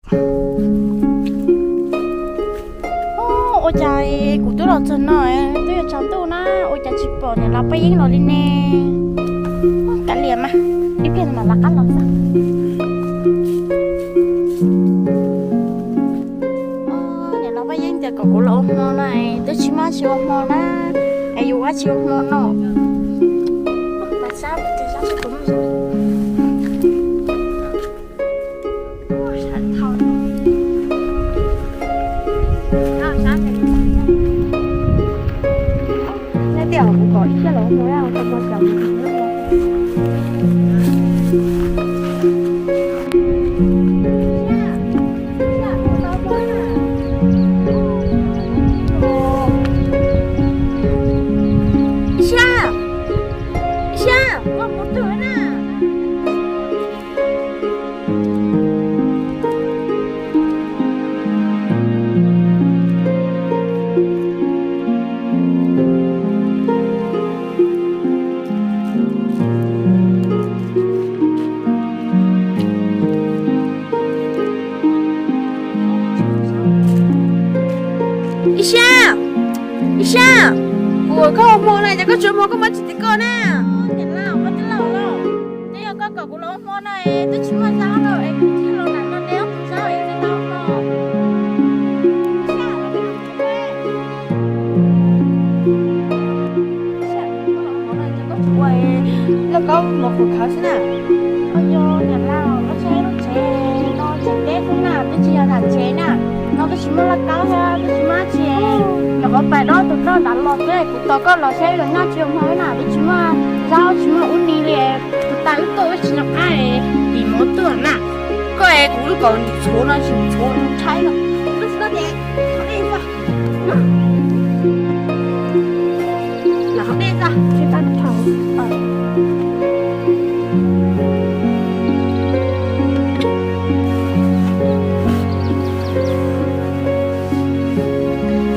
Ua cas kuv twb los txog no twb yuav tsaus ntuj na, ua cas tsis pom niam laus Paj Yeeb los li ne? Kav liam mas, ib pliag mam rov qab los xwb. Niam laus Paj Yeeb tias kom kuv los ua hmo no es twb tsis muaj dab tsi ua hmo na, es yus ua dab tsi ua hmo no. Ib siab, ib siab, koj mus twg na? Ib siab, ib siab, kuv kom koj ua hmo na, ces koj tsis ua hmo koj muab tsis tim koj na. Niam laus, koj twb laus lawm, twb yog koj kom kuv los ua hmo na, twb tsis muaj zaub lawm es kuv thiaj los nram no neb ob tug zaub es neb tau hmo. Lauj kaub mov qhuav khav xwb na. Yog niam laus, koj saib lub tsev no tsev teb xwb na, twb tsis yog nram tsev na. No twb tsis muaj lauj kaub thiab twb tsis muaj dab tsi. Nyuam qhuav pais dob tus roj nrad los xwb, kuv tos koj los saib los nyob tsis ua hmo na, twb tsis muaj zaub tsis muaj ub ni li. Kuv tas wb tuaj wb tsis nco qab tim mov tuaj na. Koj es kuv lub kaus nim txhuav no tsis txhuav tshaib no. Koj tsis tau ces qhov dej xwb. Lam qhov dej xwb.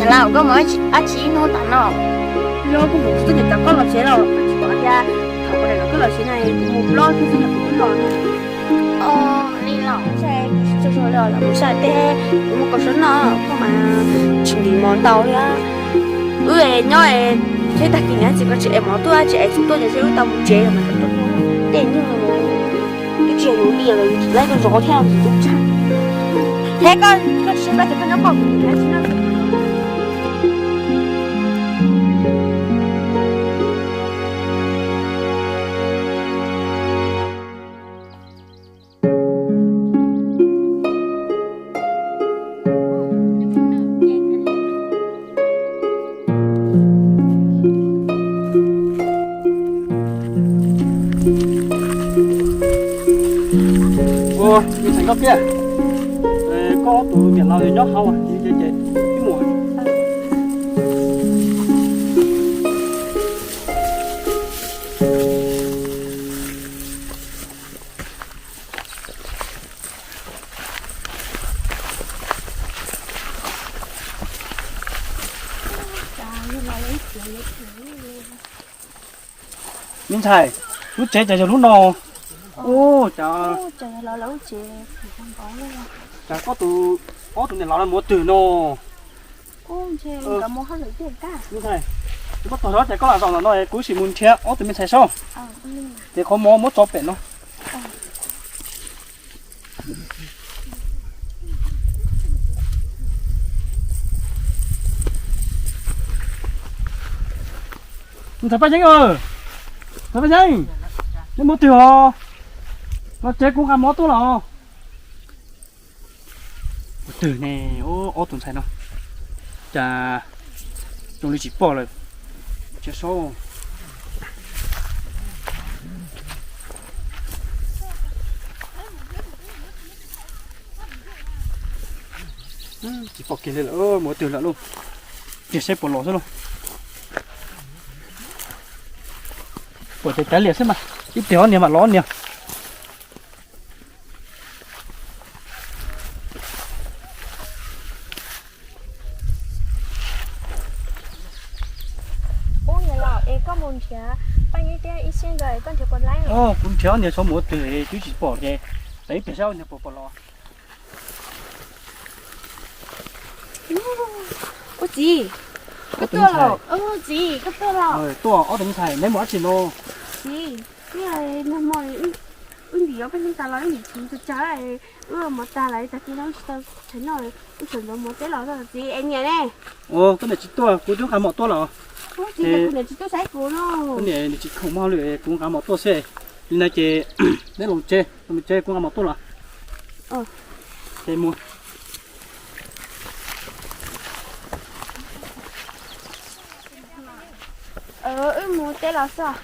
Niam laus, koj mus dab tsi ib hnub tas no? Yog kuv mus xwb ces tau koj los tsev los tsis pom tias thaum kuv daim los koj los tsev na, kuv mus plob xwb xwb los kuv twb los na. Li los tsis tsaug zog li os, lam mus saib teb, kuv mus kaus suab noj, koj mas tsis ntim mov ntau thiab. Wb nyob es seb tag kis niam txiv koj tsis ev mov tuaj, tsis ev txhuv tuaj ces seb wb tau mus tsev mas dej nyuag, twb tsis yog yus li lawm, yus tsis laib koj zov thiab tsis tub tshaj. Thiab koj, koj tsis npaj ces koj nyob koj kuv mus tsev tsis noj. Ua, me ntxhais Nkauj Kiab, koj ob tug niam laus nyob hauv ces ib mus. Me ntxhais, lub tsev cas yog lub no? Ua cas, cas koj tus, ob tug niam laus no mus ua twg no? Me ntxhais, koj tog zov ces koj lam zaum ntawm no kuv sim mus nrhiav ob tug me ntxhais saib. Ces qhov mov muab tso pem no. Ntxhais Paj Yeeb, ntxhais Paj Yeeb, neb mus twg os? Los tsev kuv nqa mov tuaj los. Ua twg ne, ob tug ntxhais no cas zoo li tsis pom lawm. Tsis saib, tsis pom kiag li lawm, mus twg lawm lauj. Cia saib puas los xwb lauj. Puas tes tav liam xwb mas, ib pliag ob niag mam los ob niag. Ub, niam laus, es koj mus nrhiav Paj Yeeb thiab Ib Siab nkawd, koj nrhiav puas laib? Kuv nrhiav ob niag tshuav mus ua twg twb tsis pom ces, ib pliag saib ob niag puas pom los. Txiv, koj tuaj los? Txiv, koj tuaj los? Tuaj, ob tug me ntxhais, neb mus dab tsi no? Txiv, nag hmo wb ntim ob peb hnub tas los wb ntim tsis tau tsawg, wb ua mov tas lawm, tag kis no wb tsis tau tshav noj, wb sawv ntxov mus teb los txiv, es niam ne? Koj niam tsis tuaj, kuv twb nqa mov tuaj los. Kuv niam tsis tuaj saib kuv no. Koj niam nws tsis khoom mog li, kuv nqa mov tuaj xwb. Li no ces neb los tsev, los tsev, kuv nqa mov tuaj los. Ces mus. Wb mus teb los xwb.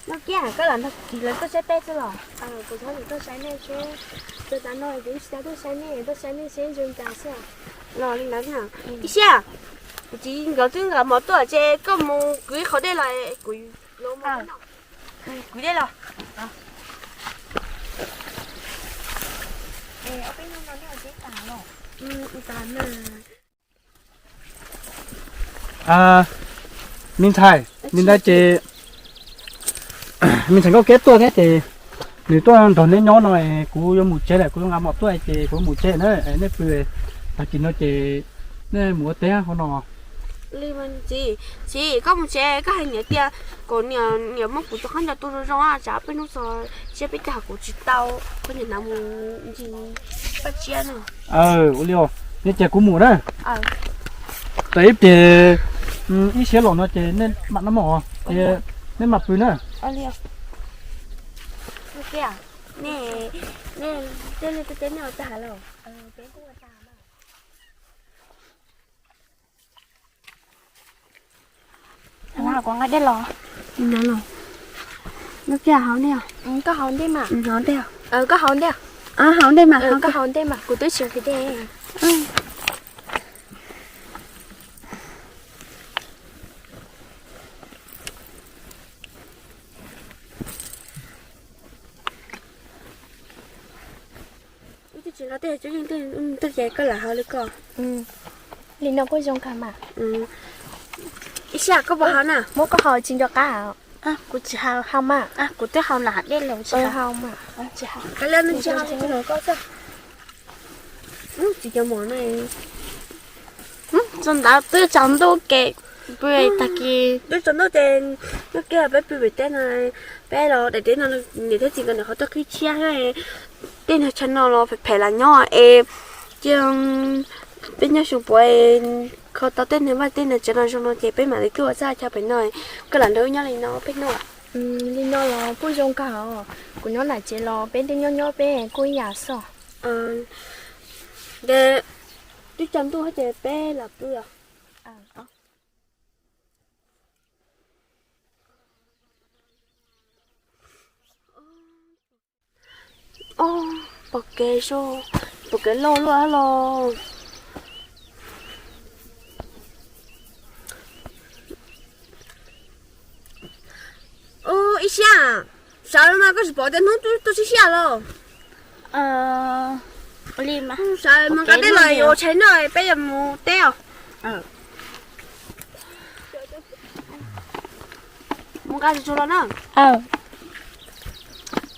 Noj kiag, koj lam nrog kuv txiv lawv tuaj saib teb xwb los? Kuv txhob nim tuaj saib nej seb, txog tav no kuv tsis tau tuaj saib nej, tuaj saib nej seb zoo cas xwb. Los li ntawd, ib siab, kuv txiv nkawd twb nqa mov tuaj ces koj mus kwv ib qho dej los kuv, kuv dej los. Me ntxhais, li ntawd ces me ntxhais Nkauj Kiab tuaj thiab ces nws tuaj nrog neb nyob no, kuv yuav mus tsev lawm, kuv yuav nqa mov tuaj ces kuv yuav mus tsev na, nej pw, tag kis no ces nej mus ua teb hauv no. Txiv, txiv, koj mus tsev koj hais niam tias kom niam, niam muab kuv cov khaub ncaws tu zoo zoo, tsam peb hnub txog tsiab peb caug kuv tsis tau, koj niam hnav mus ncig paj tsiab no. Ua li, nej cia kuv mus na. Txawm ib pliag ib siab los no ces nej mam noj mov, nej mam pw na. Kuv nqa dej los. Nqa los. Nqa kiag haus ntej. Koj haus ntej mas. Haus ntej. Koj haus ntej. Haus ntej mas, koj haus ntej mas, kuv twb tsis nqhis dej. Wb twb tsis nqa tej cuab yeej twg ces koj lam haus li ko. Li no kuj zoo kawg mas. Ib siab koj puas haus na? Muab koj haus tsis nco qab. Kuv tsis haus, haus mas. Kuv twb haus lam dej los tsis haus mas. Kav liam, tsis haus, tsis haus koj xwb. Tsis cov mov na. Txog ntawd twb tsaus ntuj ces pw tag kis. Twb tsaus ntuj ces nyob kiag peb pw pem teb no, peb los daim teb no, niam thiab txiv nkawd nim qhuav tuaj qhib tshiab thiab, tej niag chaw no los phem phem lam nyob es cia peb nyob xyoo puav kho tau tej niag vaj tej niag tsev no zoo no ces peb mam li tuaj ua txaj chaw pem no, koj lam nrog wb nyob li no peb hnub. Li no los kuj zoo kawg os, kuv nyob nram tsev los peb twb nyob nyob peb kuj ib yam xwb. Twb tsaus ntuj ces peb lam pw os. Pom kev, pom kev loj luaj los. Ib siab, sawv los mas koj tsis pom tias hnub tuaj sib siab los. Sawv mus nqa dej los yuav ua tshais noj peb yuav mus teb os. Mus nqa tsuag tsuag los na.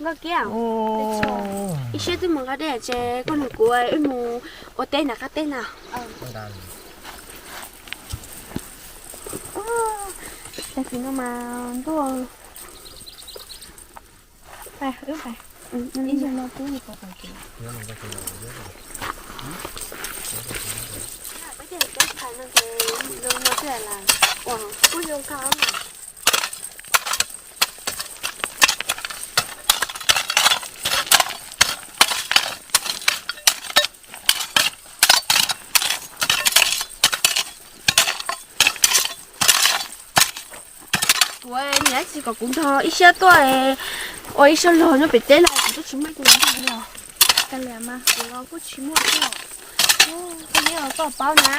Nkauj Kiab, ib siab twb mus nqa dej ces koj nrog kuv wb mus ua teb nram qab teb na. Tag kis no mas ntuj. Kuv niam tsis kom kuv nrog ib siab tuaj ua ib siab log nyob pem teb los kuv twb tsis muaj tus nrog los. Kuv los kuj tsis muaj tuaj. Koj niam koj paub na,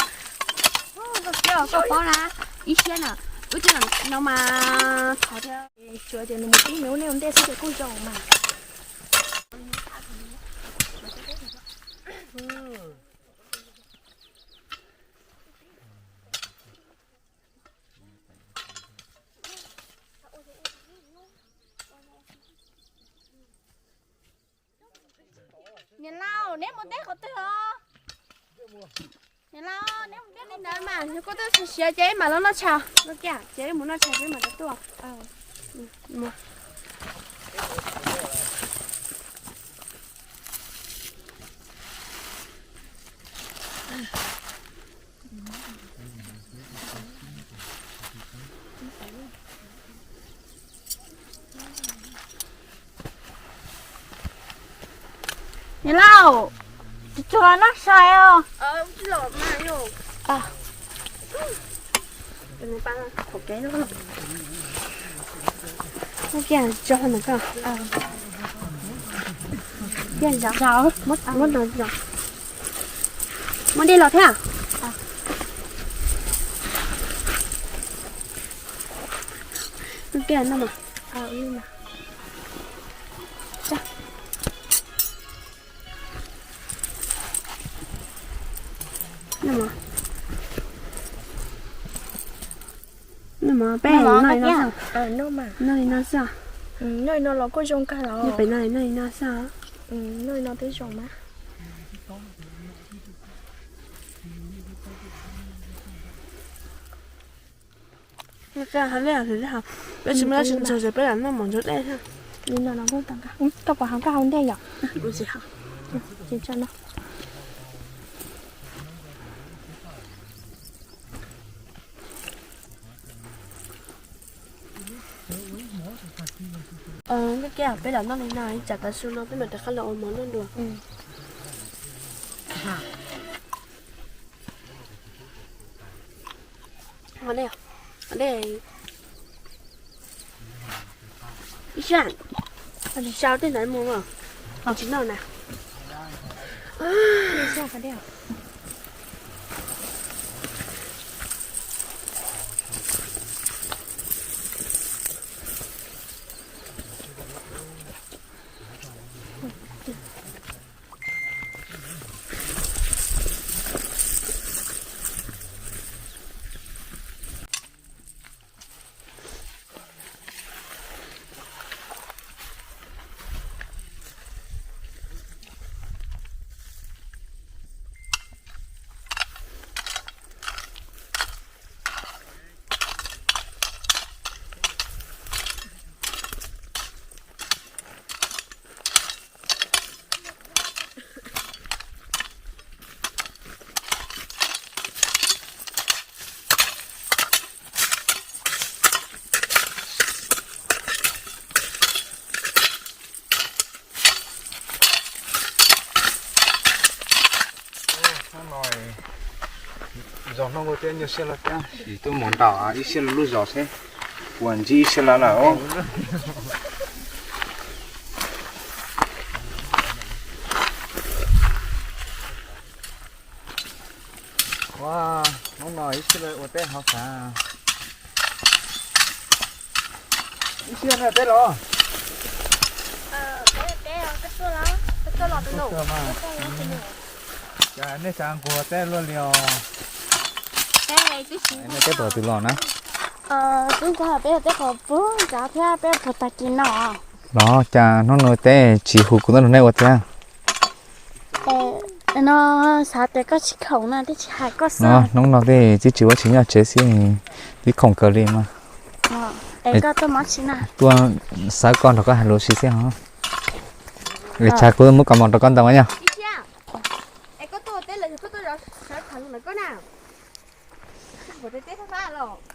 koj paub na, ib siab na, wb twb no mas thov tias tsuav tias nws mus tib nws ua nej ua ntej xwb ces kuj zoo mas. Niam laus, Neb mus teb qhov twg os? Neb mus teb li ntawd mas yog koj tuaj siav ces wb mam los noj tshais, ces wb mus noj tshais peb mam rov tuaj. Niam laus, tus tsuag noj sai os. Muab dej los thiab. Peb noj li no xwb. Noj li no los kuj zoo kawg los. Peb noj li no xwb. Noj li no twb zoo mas. Peb tsis muaj dab tsi ntxhov ces peb lam noj mov ntxuav dej thiab. Koj puas haus koj haus ntej yom? Nkauj Kiab, peb lam noj li no ib tsam tav su no peb mam rov qab los ua mov noj dua. Ib sab, sau tej ntawd mus, tsis noj na. Zos Hnub Nqus Teb nyuaj siab loj thiab, sim tuaj mus nram ib siab lub zos seb puas ntsib ib siab lawm os. Ua, hnub no ib siab lawm ua teb hauv xav. Ib siab no teb los. Cas nej xav nquag teb luaj li os? Nej teb puag twg los na? Twb nquag peb teb qhov puag nrad thiab peb puag tag kis no. Los cas hnub no teb tsis hu kuv tuaj nrog nej ua thiab? No xav tias koj tsis khoom na, twb tsis hais koj xwb. Hnub no tej tib tsis ua tsis nyob tsev xwb, tib khoom kawg li mas. Es koj tuaj mob tsis na? Tuaj xav koj nrog koj hais lus xwb xwb os. Es tshav kuv muab kaus mom rau koj ntawm mas yog. Es koj tuaj teb los yog koj tuaj zov sawv tham lus ntawm koj na? Koj puas teb teb fab fab los?